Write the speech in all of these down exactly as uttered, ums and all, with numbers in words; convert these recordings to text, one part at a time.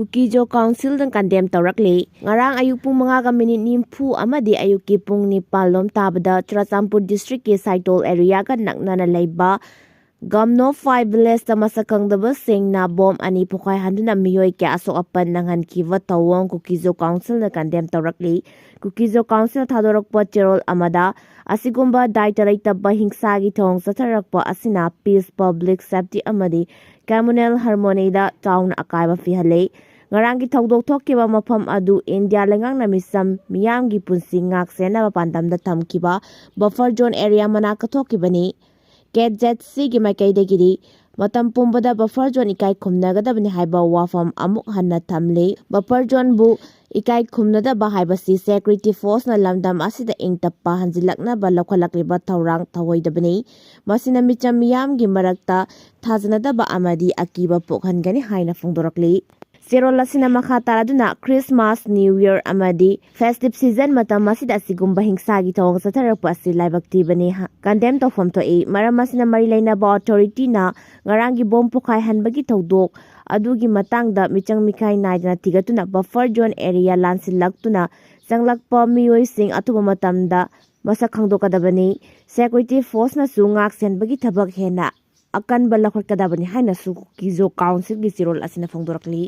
ꯀꯨꯀꯤꯖꯣ ꯀꯥꯎꯟꯁꯤꯜꯅ ꯀꯟꯗꯦꯝ ꯇꯧꯔꯛꯂꯤ꯫ ꯉꯔꯥꯡ ꯑꯌꯨꯛ ꯄꯨꯡ ꯃꯉꯥꯒ ꯃꯤꯅꯤꯠ ꯅꯤꯐꯨ ꯑꯃꯗꯤ ꯑꯌꯨꯛꯀꯤ ꯄꯨꯡ ꯅꯤꯄꯥꯜ ꯂꯣꯝ ꯇꯥꯕꯗ ꯆꯨꯔꯆꯥꯟꯄꯨꯔ ꯗꯤꯁꯇ꯭ꯔꯤꯛꯀꯤ ꯁꯥꯏꯇꯣꯜ ꯑꯦꯔꯤꯌꯥꯒ ꯅꯛꯅꯅ ꯂꯩꯕ ꯒꯝꯅꯣꯐꯥꯏ ꯚꯤꯂꯦꯖꯇ ꯃꯁꯛ ꯈꯪꯗꯕꯁꯤꯡꯅ ꯕꯣꯝ ꯑꯅꯤ ꯄꯣꯈꯥꯏꯍꯟꯗꯨꯅ ꯃꯤꯑꯣꯏ ꯀꯌꯥ ꯑꯁꯣꯛ ꯑꯄꯟ ꯅꯪꯍꯟꯈꯤꯕ ꯊꯧꯑꯣꯡ ꯀꯨꯀꯤꯖꯣ ꯀꯥꯎꯟꯁꯤꯜꯅ ꯀꯟꯗꯦꯝ ꯇꯧꯔꯛꯂꯤ꯫ ꯀꯨꯀꯤꯖꯣ ꯀꯥꯎꯟꯁꯤꯜꯅ ꯊꯥꯗꯣꯔꯛꯄ ꯆꯦꯔꯣꯜ ꯑꯃꯗ, ꯑꯁꯤꯒꯨꯝꯕ ꯗꯥꯏꯇ ꯂꯩꯇꯕ ꯍꯤꯡꯁꯥꯒꯤ ꯊꯧꯑꯣꯡ ꯆꯠꯊꯔꯛꯄ ꯑꯁꯤꯅ ꯄꯤꯁ, ꯄꯕ꯭ꯂꯤꯛ ꯁꯦꯐꯇꯤ ꯑꯃꯗꯤ ꯀꯝꯃꯨꯅꯦꯜ ꯍꯥꯔꯃꯣꯅꯤꯗ ꯆꯥꯎꯅ ꯑꯀꯥꯏꯕ ꯄꯤꯍꯜꯂꯤ꯫ ꯉꯔꯥꯡꯒꯤ ꯊꯧꯗꯣꯛ ꯊꯣꯛꯈꯤꯕ ꯃꯐꯝ ꯑꯗꯨ ꯏꯟꯗꯤꯌꯥ ꯂꯩꯉꯥꯛꯅ ꯃꯤꯆꯝ ꯃꯤꯌꯥꯝꯒꯤ ꯄꯨꯟꯁꯤ ꯉꯥꯛ ꯁꯦꯟꯅꯕ ꯄꯥꯟꯗꯝꯗ ꯊꯝꯈꯤꯕ ꯕꯐꯔ ꯖꯣꯟ ꯑꯦꯔꯤꯌꯥ ꯃꯅꯥꯛꯇ ꯊꯣꯛꯈꯤꯕꯅꯤ꯫ ꯀꯦꯠ ꯖꯦꯠ ꯁꯤꯒꯤ ꯃꯥꯏꯀꯩꯗꯒꯤꯗꯤ ꯃꯇꯝ ꯄꯨꯝꯕꯗ ꯕꯐꯔ ꯖꯣꯟ ꯏꯀꯥꯏ ꯈꯨꯝꯅꯒꯗꯕꯅꯤ ꯍꯥꯏꯕ ꯋꯥꯐꯝ ꯑꯃꯨꯛ ꯍꯟꯅ ꯊꯝꯂꯤ꯫ ꯕꯐꯔ ꯖꯣꯟꯕꯨ ꯏꯀꯥꯏ ꯈꯨꯝꯅꯗꯕ ꯍꯥꯏꯕꯁꯤ ꯁꯦꯀ꯭ꯌꯨꯔꯤꯇꯤ ꯐꯣꯔꯁꯅ ꯂꯝꯗꯝ ꯑꯁꯤꯗ ꯏꯪ ꯇꯞꯄ ꯍꯟꯖꯤꯜꯂꯛꯅꯕ ꯂꯧꯈꯠꯂꯛꯂꯤꯕ ꯊꯧꯔꯥꯡ ꯊꯧꯑꯣꯏꯗꯕꯅꯤ꯫ ꯃꯁꯤꯅ ꯃꯤꯆꯝ ꯃꯤꯌꯥꯝꯒꯤ ꯃꯔꯛꯇ ꯊꯥꯖꯅꯗꯕ ꯑꯃꯗꯤ ꯑꯀꯤꯕ ꯄꯣꯛꯍꯟꯒꯅꯤ ꯍꯥꯏꯅ ꯐꯣꯡꯗꯣꯔꯛꯂꯤ꯫ ꯆꯦꯔꯣꯜ ꯑꯁꯤꯅ ꯃꯈꯥ ꯇꯥꯔꯗꯨꯅ ꯈ꯭ꯔꯤꯁꯃꯥꯁ, ꯅ꯭ꯌꯨ ꯌꯔ ꯑꯃꯗꯤ ꯐꯦꯁꯇꯤꯚ ꯁꯤꯖꯟ ꯃꯇꯝ ꯑꯁꯤꯗ ꯑꯁꯤꯒꯨꯝꯕ ꯍꯤꯡꯁꯥꯒꯤ ꯊꯧꯑꯣꯡ ꯆꯠꯊꯔꯛꯄ ꯑꯁꯤ ꯂꯥꯏꯕꯛ ꯊꯤꯕꯅꯤ ꯍ-, ꯀꯟꯗꯦꯝ ꯇꯧꯐꯝ ꯊꯣꯛꯏ꯫ ꯃꯔꯝ ꯑꯁꯤꯅ ꯃꯔꯤ ꯂꯩꯅꯕ ꯑꯣꯊꯣꯔꯤꯇꯤꯅ ꯉꯔꯥꯡꯒꯤ ꯕꯣꯝ ꯄꯣꯈꯥꯏꯍꯟꯕꯒꯤ ꯊꯧꯗꯣꯛ ꯑꯗꯨꯒꯤ ꯃꯇꯥꯡꯗ ꯃꯤꯆꯪ ꯃꯤꯈꯥꯏ ꯅꯥꯏꯗꯅ ꯊꯤꯒꯠꯇꯨꯅ ꯕꯐꯔ ꯖꯣꯟ ꯑꯦꯔꯤꯌꯥ ꯂꯥꯟꯁꯤꯜꯂꯛꯇꯨꯅ ꯆꯪꯂꯛꯄ ꯃꯤꯑꯣꯏꯁꯤꯡ ꯑꯊꯨꯕ ꯃꯇꯝꯗ ꯃꯁꯛ ꯈꯪꯗꯣꯛꯀꯗꯕꯅꯤ꯫ ꯁꯦꯀ꯭ꯌꯨꯔꯤꯇꯤ ꯐꯣꯔꯁꯅꯁꯨ ꯉꯥꯛ ꯁꯦꯟꯕꯒꯤ ꯊꯕꯛ ꯍꯦꯟꯅ ꯑꯀꯟꯕ ꯂꯧꯈꯠꯀꯗꯕꯅꯤ ꯍꯥꯏꯅꯁꯨ ꯀꯨꯀꯤꯖꯣ ꯀꯥꯎꯟꯁꯤꯜꯒꯤ ꯆꯦꯔꯣꯜ ꯑꯁꯤꯅ ꯐꯣꯡꯗꯣꯔꯛꯂꯤ꯫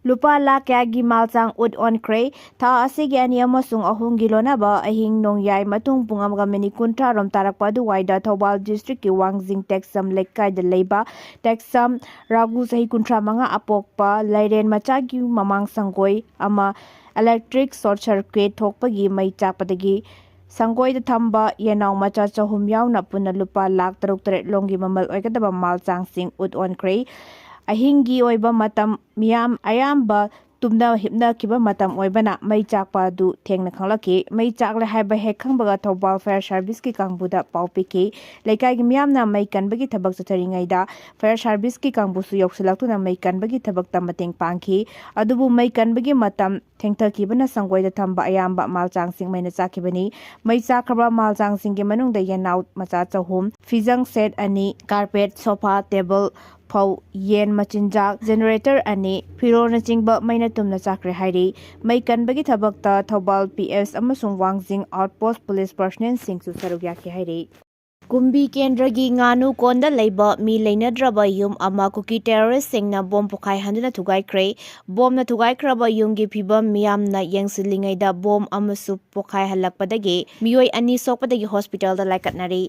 ꯂꯨꯄꯥ ꯂꯥꯈ ꯀꯌꯥꯒꯤ ꯃꯥꯜꯆꯥꯡ ꯎꯠ ꯑꯣꯟꯈ꯭ꯔꯦ꯫ ꯊꯥ ꯑꯁꯤꯒꯤ ꯑꯅꯤ ꯑꯃꯁꯨꯡ ꯑꯍꯨꯝꯒꯤ ꯂꯣꯟꯅꯕ ꯑꯍꯤꯡ ꯅꯣꯡꯌꯥꯏ ꯃꯇꯨꯡ ꯄꯨꯡ ꯑꯃꯒ ꯃꯤꯅꯤꯠ ꯀꯨꯟꯊ꯭ꯔꯥ ꯔꯣꯝ ꯇꯥꯔꯛꯄ ꯑꯗꯨꯋꯥꯏꯗ ꯊꯧꯕꯥꯜ ꯗꯤꯁꯇ꯭ꯔꯤꯛꯀꯤ ꯋꯥꯡꯖꯤꯡ ꯇꯦꯛꯁꯝ ꯂꯩꯀꯥꯏꯗ ꯂꯩꯕ ꯇꯦꯛꯁꯝ ꯔꯥꯒꯨ, ꯆꯍꯤ ꯀꯨꯟꯊ꯭ꯔꯥ ꯃꯉꯥ, ꯑꯄꯣꯛꯄ ꯂꯩꯔꯦꯟ ꯃꯆꯥꯒꯤ ꯃꯃꯥꯡ ꯁꯪꯒꯣꯏ ꯑꯃ ꯏꯂꯦꯛꯇ꯭ꯔꯤꯛ ꯁꯣꯔꯠ ꯁꯔꯀ꯭ꯌꯨꯠ ꯊꯣꯛꯄꯒꯤ ꯃꯩ ꯆꯥꯛꯄꯗꯒꯤ ꯁꯪꯒꯣꯏꯗ ꯊꯝꯕ ꯌꯦꯅꯥꯎ ꯃꯆꯥ ꯆꯍꯨꯝ ꯌꯥꯎꯅ ꯄꯨꯟꯅ ꯂꯨꯄꯥ ꯂꯥꯈ ꯇꯔꯨꯛ ꯇꯔꯦꯠ ꯂꯣꯝꯒꯤ ꯃꯃꯜ ꯑꯣꯏꯒꯗꯕ ꯃꯥꯜꯆꯥꯡꯁꯤꯡ ꯎꯠ ꯑꯣꯟꯈ꯭ꯔꯦ꯫ ꯑꯍꯤꯡꯒꯤ ꯑꯣꯏꯕ ꯃꯇꯝ ꯃꯤꯌꯥꯝ ꯑꯌꯥꯝꯕ ꯇꯨꯝꯅ ꯍꯤꯞꯅꯈꯤꯕ ꯃꯇꯝ ꯑꯣꯏꯕꯅ ꯃꯩ ꯆꯥꯛꯄ ꯑꯗꯨ ꯊꯦꯡꯅ ꯈꯪꯂꯛꯈꯤ꯫ ꯃꯩ ꯆꯥꯛꯂꯦ ꯍꯥꯏꯕ ꯍꯦꯛ ꯈꯪꯕꯒ ꯊꯧꯕꯥꯜ ꯐꯥꯌꯔ ꯁꯥꯔꯚꯤꯁꯀꯤ ꯀꯥꯡꯕꯨꯗ ꯄꯥꯎ ꯄꯤꯈꯤ꯫ ꯂꯩꯀꯥꯏꯒꯤ ꯃꯤꯌꯥꯝꯅ ꯃꯩ ꯀꯟꯕꯒꯤ ꯊꯕꯛ ꯆꯠꯊꯔꯤꯉꯩꯗ ꯐꯥꯌꯔ ꯁꯥꯔꯚꯤꯁꯀꯤ ꯀꯥꯡꯕꯨꯁꯨ ꯌꯧꯁꯤꯜꯂꯛꯇꯨꯅ ꯃꯩ ꯀꯟꯕꯒꯤ ꯊꯕꯛꯇ ꯃꯇꯦꯡ ꯄꯥꯡꯈꯤ꯫ ꯑꯗꯨꯕꯨ ꯃꯩ ꯀꯟꯕꯒꯤ ꯃꯇꯝ ꯊꯦꯡꯊꯈꯤꯕꯅ ꯁꯪꯒꯣꯏꯗ ꯊꯝꯕ ꯑꯌꯥꯝꯕ ꯃꯥꯜꯆꯥꯡꯁꯤꯡ ꯃꯩꯅ ꯆꯥꯛꯈꯤꯕꯅꯤ꯫ ꯃꯩ ꯆꯥꯛꯈ꯭ꯔꯕ ꯃꯥꯜꯆꯥꯡꯁꯤꯡꯒꯤ ꯃꯅꯨꯡꯗ ꯌꯦꯟꯅꯥꯎ ꯃꯆꯥ ꯆꯍꯨꯝ, ꯐꯤꯖꯪ ꯁꯦꯠ ꯑꯅꯤ, ꯀꯥꯔꯄꯦꯠ, ꯁꯣꯐꯥ, ꯇꯦꯕꯜ, ꯐꯧ, ꯌꯦꯟ ꯃꯆꯤꯟꯖꯥꯛ, ꯖꯦꯅꯦꯔꯦꯇꯔ ꯑꯅꯤ, ꯐꯤꯔꯣꯜꯅꯆꯤꯡꯕ ꯃꯩꯅ ꯇꯨꯝꯅ ꯆꯥꯛꯈ꯭ꯔꯦ ꯍꯥꯏꯔꯤ꯫ ꯃꯩ ꯀꯟꯕꯒꯤ ꯊꯕꯛꯇ ꯊꯧꯕꯥꯜ ꯄꯤ ꯑꯦꯁ ꯑꯃꯁꯨꯡ ꯋꯥꯡꯖꯤꯡ ꯑꯥꯎꯠꯄꯣꯁ ꯄꯨꯂꯤꯁ ꯄꯔꯁꯅꯦꯜꯁꯤꯡꯁꯨ ꯁꯔꯨꯛ ꯌꯥꯈꯤ ꯍꯥꯏꯔꯤ꯫ ꯀꯨꯝꯕꯤ ꯀꯦꯟꯗ꯭ꯔꯒꯤ ꯉꯥꯅꯨ ꯀꯣꯟꯗ ꯂꯩꯕ ꯃꯤ ꯂꯩꯅꯗ꯭ꯔꯕ ꯌꯨꯝ ꯑꯃ ꯀꯨꯀꯤ ꯇꯦꯔꯣꯔꯤꯁꯁꯤꯡꯅ ꯕꯣꯝ ꯄꯣꯈꯥꯏꯍꯟꯗꯨꯅ ꯊꯨꯒꯥꯏꯈ꯭ꯔꯦ꯫ ꯕꯣꯝꯅ ꯊꯨꯒꯥꯏꯈ꯭ꯔꯕ ꯌꯨꯝꯒꯤ ꯐꯤꯕꯝ ꯃꯤꯌꯥꯝꯅ ꯌꯦꯡꯁꯤꯜꯂꯤꯉꯩꯗ ꯕꯣꯝ ꯑꯃꯁꯨ ꯄꯣꯈꯥꯏꯍꯜꯂꯛꯄꯗꯒꯤ ꯃꯤꯑꯣꯏ ꯑꯅꯤ ꯁꯣꯛꯄꯗꯒꯤ ꯍꯣꯁꯄꯤꯇꯥꯜꯗ ꯂꯥꯏꯀꯠꯅꯔꯤ꯫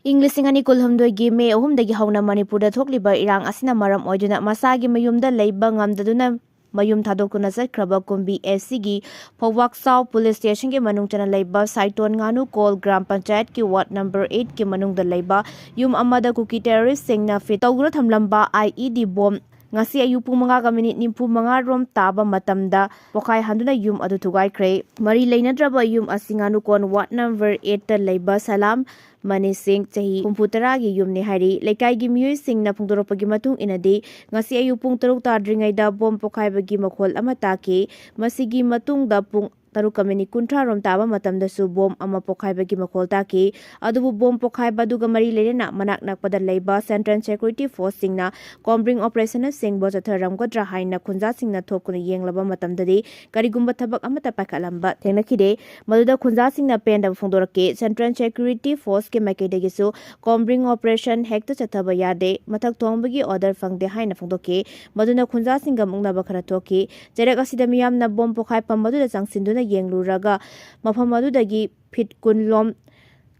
ꯏꯪ ꯂꯤꯁꯤꯡ ꯑꯅꯤ ꯀꯨꯟꯍꯨꯝꯗꯣꯏꯒꯤ ꯃꯦ ꯑꯍꯨꯝꯗꯒꯤ ꯍꯧꯅ ꯃꯅꯤꯄꯨꯔꯗ ꯊꯣꯛꯂꯤꯕ ꯏꯔꯥꯡ ꯑꯁꯤꯅ ꯃꯔꯝ ꯑꯣꯏꯗꯨꯅ ꯃꯁꯥꯒꯤ ꯃꯌꯨꯝꯗ ꯂꯩꯕ ꯉꯝꯗꯗꯨꯅ ꯃꯌꯨꯝ ꯊꯥꯗꯣꯛꯇꯨꯅ ꯆꯠꯈ꯭ꯔꯕ ꯀꯨꯝꯕꯤ ꯑꯦꯁ ꯁꯤꯒꯤ ꯐꯧꯕꯥꯛꯆꯥꯎ ꯄꯨꯂꯤꯁ ꯁ꯭ꯇꯦꯁꯟꯒꯤ ꯃꯅꯨꯡ ꯆꯟꯅ ꯂꯩꯕ ꯁꯥꯏꯇꯣꯟ ꯉꯥꯅꯨꯀꯣꯜ ꯒ꯭ꯔꯥꯝ ꯄꯟꯆꯥꯌꯠꯀꯤ ꯋꯥꯔꯗ ꯅꯝꯕꯔ ꯑꯩꯠꯀꯤ ꯃꯅꯨꯡꯗ ꯂꯩꯕ ꯌꯨꯝ ꯑꯃꯗ ꯀꯨꯀꯤ ꯇꯦꯔꯣꯔꯤꯁꯁꯤꯡꯅ ꯐꯤꯠ ꯇꯧꯗꯨꯅ ꯊꯝꯂꯝꯕ ꯑꯥꯏ ꯏ ꯗꯤ ꯕꯣꯝ ꯉꯁꯤ ꯑꯌꯨꯛ ꯄꯨꯡ ꯃꯉꯥꯒ ꯃꯤꯅꯤꯠ ꯅꯤꯐꯨ ꯃꯉꯥ ꯔꯣꯝ ꯇꯥꯕ ꯃꯇꯝꯗ ꯄꯣꯈꯥꯏꯍꯟꯗꯨꯅ ꯌꯨꯝ ꯑꯗꯨ ꯊꯨꯒꯥꯏꯈ꯭ꯔꯦ꯫ ꯃꯔꯤ ꯂꯩꯅꯗ꯭ꯔꯕ ꯌꯨꯝ ꯑꯁꯤ ꯉꯥꯅꯨꯀꯣꯟ ꯋꯥꯔꯗ ꯅꯝꯕꯔ ꯑꯩꯠꯇ ꯂꯩꯕ ꯁꯂꯥꯝ ꯃꯅꯤ ꯁꯤꯡ, ꯆꯍꯤ ꯍꯨꯝꯐꯨ ꯇꯔꯥꯒꯤ ꯌꯨꯝꯅꯤ ꯍꯥꯏꯔꯤ꯫ ꯂꯩꯀꯥꯏꯒꯤ ꯃꯤꯑꯣꯏꯁꯤꯡꯅ ꯐꯣꯡꯗꯣꯔꯛꯄꯒꯤ ꯃꯇꯨꯡ ꯏꯟꯅꯗꯤ, ꯉꯁꯤ ꯑꯌꯨꯛ ꯄꯨꯡ ꯇꯔꯨꯛ ꯇꯥꯗ꯭ꯔꯤꯉꯩꯗ ꯕꯣꯝ ꯄꯣꯈꯥꯏꯕꯒꯤ ꯃꯈꯣꯜ ꯑꯃ ꯇꯥꯈꯤ꯫ ꯃꯁꯤꯒꯤ ꯃꯇꯨꯡꯗ ꯄꯨꯡ ꯇꯔꯨꯛꯀ ꯃꯤꯅꯤꯠ ꯀꯨꯟꯊ꯭ꯔꯥ ꯔꯣꯝ ꯇꯥꯕ ꯃꯇꯝꯗꯁꯨ ꯕꯣꯝ ꯑꯃ ꯄꯣꯈꯥꯏꯕꯒꯤ ꯃꯈꯣꯜ ꯇꯥꯈꯤ꯫ ꯑꯗꯨꯕꯨ ꯕꯣꯝ ꯄꯣꯈꯥꯏꯕ ꯑꯗꯨꯒ ꯃꯔꯤ ꯂꯩꯅꯅ ꯃꯅꯥꯛ ꯅꯛꯄꯗ ꯂꯩꯕ ꯁꯦꯟꯇ꯭ꯔꯦꯜ ꯁꯦꯀ꯭ꯌꯨꯔꯤꯇꯤ ꯐꯣꯔꯁꯁꯤꯡꯅ ꯀꯣꯝꯕ꯭ꯔꯤꯡ ꯑꯣꯄꯔꯦꯁꯟꯅꯆꯤꯡꯕ ꯆꯠꯊꯔꯝꯒꯗ꯭ꯔꯥ ꯍꯥꯏꯅ ꯈꯨꯟꯖꯥꯁꯤꯡꯅ ꯊꯣꯛꯇꯨꯅ ꯌꯦꯡꯂꯕ ꯃꯇꯝꯗꯗꯤ ꯀꯔꯤꯒꯨꯝꯕ ꯊꯕꯛ ꯑꯃꯠꯇ ꯄꯥꯏꯈꯠꯂꯝꯕ ꯊꯦꯡꯅꯈꯤꯗꯦ꯫ ꯃꯗꯨꯗ ꯈꯨꯟꯖꯥꯁꯤꯡꯅ ꯄꯦꯟꯗꯕ ꯐꯣꯡꯗꯣꯔꯛꯈꯤ꯫ ꯁꯦꯟꯇ꯭ꯔꯦꯜ ꯁꯦꯀ꯭ꯌꯨꯔꯤꯇꯤ ꯐꯣꯔꯁꯀꯤ ꯃꯥꯏꯀꯩꯗꯒꯤꯁꯨ ꯀꯣꯝꯕ꯭ꯔꯤꯡ ꯑꯣꯄꯔꯦꯁꯟ ꯍꯦꯛꯇ ꯆꯠꯊꯕ ꯌꯥꯗꯦ, ꯃꯊꯛ ꯊꯣꯡꯕꯒꯤ ꯑꯣꯔꯗꯔ ꯐꯪꯗꯦ ꯍꯥꯏꯅ ꯐꯣꯡꯗꯣꯛꯈꯤ꯫ ꯃꯗꯨꯅ ꯈꯨꯟꯖꯥꯁꯤꯡꯒ ꯃꯨꯛꯅꯕ ꯈꯔ ꯊꯣꯛꯈꯤ꯫ ꯆꯩꯔꯛ ꯑꯁꯤꯗ ꯃꯤꯌꯥꯝꯅ ꯕꯣꯝ ꯄꯣꯈꯥꯏꯐꯝ ꯑꯗꯨꯗ ꯆꯪꯁꯤꯟꯗꯨꯅ ꯌꯦꯡꯂꯨꯔꯒ ꯃꯐꯝ ꯑꯗꯨꯗꯒꯤ ꯐꯤꯠ ꯀꯨꯟ ꯂꯣꯝ